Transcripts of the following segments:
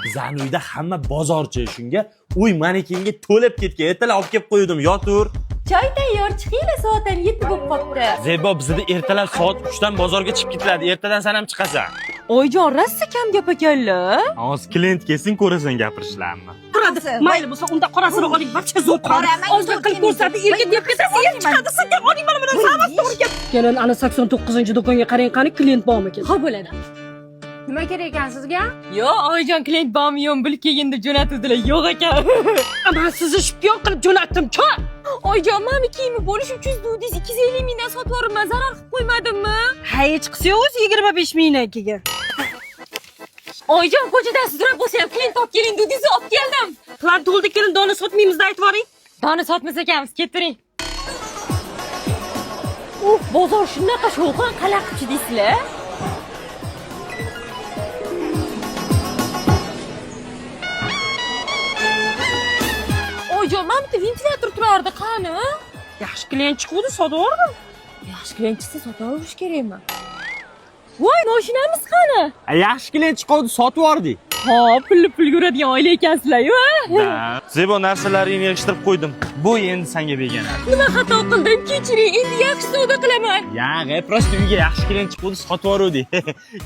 Bizani uyda hamma bozorchi, shunga uy manekenga to'lib ketgan. Ertalab olib kelib qo'ydim, yotur. Choy tayyor, chiqinglar, soat ham 7 bo'lib qolibdi. Zebo, bizda ertalab soat 3 dan bozorga chiqib ketiladi. Ertadan san ham chiqasan. Oyijon, rosa kam gap ekanlar. Hozir klient kelsin, ko'rasan gapirishlarini. Turadi. Mayli bo'lsa, unda qorasini oling, barcha zo'r Qora, qora. Ozgina qilib ko'rsatdi, erga deb ketsa, er chiqadi, sizga oling mana buni, hammasi to'g'ri gap. Kelin, ana 89-do'konga qarang, qani klient bormikin? Xo'p bo'ladi. Nima kerak ekan sizga? Yo'q, oyijon, klient bormi yo'qmi bilib kelgin deb jo'natuvdilar, yo'q ekan. Man sizni shpion qilib jo'natdim-ku. Oyijon, mana kiyimi bo'lish 300 dudingiz 250 mingdan sotib yuboribman, zarar qilib qo'ymadimmi? Ha, hech qilsa o'zi 25 mingdan keyin. Oyijon, ko'chadan sudrab bo'lsa ham klient olib keling dudingiz, olib keldim. Plan to'ldi, kelin, dona sotmaymiz aytib yuboring. Dona sotmas ekanmiz, ketiring. Uf, bozor shunaqa shovqin, qalaqchi deysizlar. Oyijon, mana bitta ventilyator turardi, qani? Yaxshi klient chiquvdi, sotib yubordim. Yaxshi klient chiqsa sotaverish kerakmi? Voy, mashinamiz qani? Yaxshi klient chiquvdi, sotib yubordik. Ha, pulli pulga uradigan oila ekansizlar-yu, a? Zebo, narsalaringni yig'ishtirib qo'ydim. Bu endi senga begona. Nima xato qildim? Kechiring, endi yaxshi savdo qilaman. Yag'i, просто uyga yaxshi klient chiquvdi, sotib yubordik.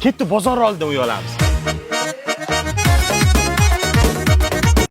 Ketdi, bozor oldida uy olamiz.